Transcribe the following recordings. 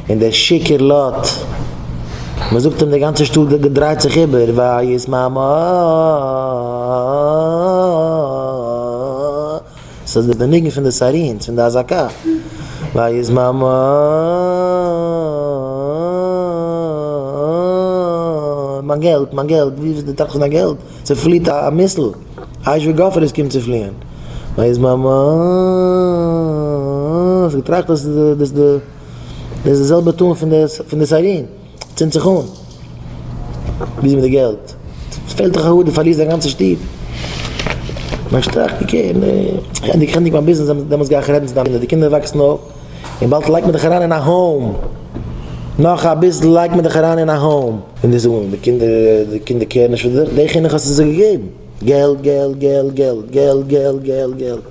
און דער שיכור לוט, מען זאגט אים די גאנצע שטאט דרייט זיך איבער, ויתמהמה, ס'איז די ניגון פון די סיירינס, פון די אזעקה, ויתמהמה, מיין געלט, מיין געלט, ווי איז די טראכסט פון דיין געלט, ס'פליט א מיסל, אש וגופרית קומט צו פליען, ויתמהמה, האסט געטראכט אז דאס איז די. דאס איז די זעלבע tone פון די פון די siren, צינדט זיך אן. ווי איז מיט די געלט? פעלט דיך א האר דו פארלירסט דיין גאנצע שטוב. מענטש טראכט okay, כ'ענדיג כ'ענדיג מיין ביזנעס דעמאלטס גיי איך רעדן צו דיין קינדער, די קינדער וואקסן אויף און באלד לייגט מען דיך אריין אין א home, נאך אביסל לייגט מען דיך אריין אין א home. און די זאגן די קינדער די קינדער care ן נישט פאר דיך, די חינוך האסטו זיי געגעבן. געלט געלט געלט געלט געלט געלט געלט געלט.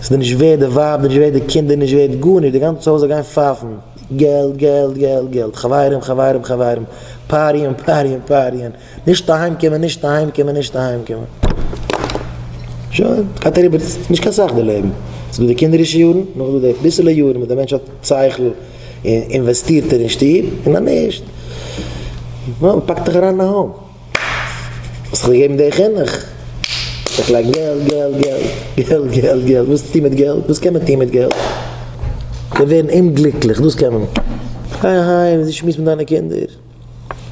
ס'איז דיר נישט ווערד די ווייב, נישט ווערד די קינדער, נישט ווערד גארנישט, די גאנצע הויז זאל גיין פייפן. געלט געלט געלט געלט, חברים חברים חברים, party ען party ען party ען, נישט אהיים קומען נישט אהיים קומען נישט אהיים קומען. שוין, גייט אריבער, נישט קיין סאך די לעבן. ס'איז דא די קינדערישע יארן, נאכדעם דא די ביסעלע יארן וואס די מענטש האט שכל און אינוועסטירט ער אין שטוב, און אז נישט, נו, מ'פאקט דיך אריין אין א home. האסט דאך געגעבן די חינוך. איך לייג געלט געלט געלט געלט געלט געלט וואס טוט מיט געלט וואס קען מען טון מיט געלט? זיי ווערן אומגליקליך דאס קען מען. גיי אהיים זיץ שמועס מיט דיינע קינדער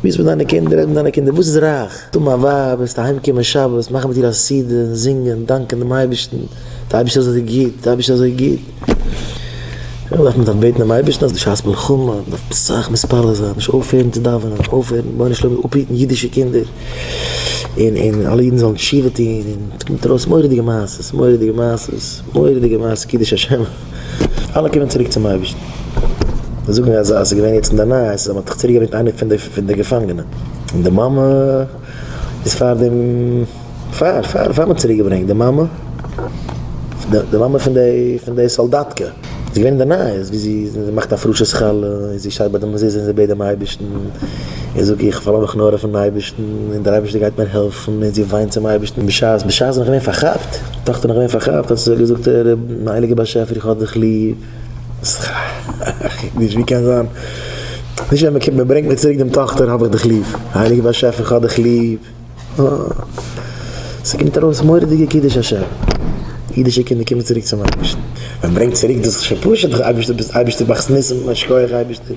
שמועס מיט דיינע קינדער רעד מיט דיינע קינדער וואס איז רייך? האבן א ווייב וועסטו אהיים קומען שבת מאכן מיט איר א סעודה זינגען דאנקען דעם אייבערשטן די אייבערשטער איז אזוי גוט די אייבערשטער איז אזוי גוט. דארף מען דארף בעטן דעם אייבערשטן אז בשעת מלחמה מען דארף אסאך מתפלל זיין, נישט אויפהערן צו דאווענען, אויפהערן, רבונו של עולם אפהיטן אידישע קינדער, און און אלע אידן זאלן תשובה טון, און עס קומט ארויס מורא'דיגע מעשות, מורא'דיגע מעשות, מורא'דיגע מעשות קידוש השם, אלע קומען צוריק צום אייבערשטן. זיי זאגן אז עס איז געווען יעצט אין די נייעס אז מען האט זיך צוריק געברענגט איינער פון די פון די געפאנגענע, און די מאמע איז פאר דעם. פאר פאר פאר מ'האט צוריק געברענגט די מאמע, די מאמע פון די פון די סאלדאטקע, איז געווען אין די נייעס ווי זי זי מאכט הפרשת חלה און זי שטייט ביי די מזוזה און זי בעט דעם אייבערשטן און זאגט איך פארלאז מיך נאר אויפן אייבערשטן און דער אייבערשטער גייט מיר העלפן און זי וויינט צום אייבערשטן בשעת בשעת זי איז נאך געווען פארכאפט, די טאכטער נאך געווען פארכאפט האט זי געזאגט הייליגער באשעפער איך האב דיך ליב, נישט ווי קען זיין נישט ווען מען ברענגט מיר צוריק דעם טאכטער האב איך דיך ליב, הייליגער באשעפער איך האב דיך ליב. ס'קומט ארויס מורא'דיגע קידוש השם, אידישע קינדער קומען צוריק צום אייבערשטן, מען ברענגט צוריק דאס איז שוין פשוט, אייבערשטער ביסט אייבערשטער מאכסט ניסים, יישר כח אייבערשטער.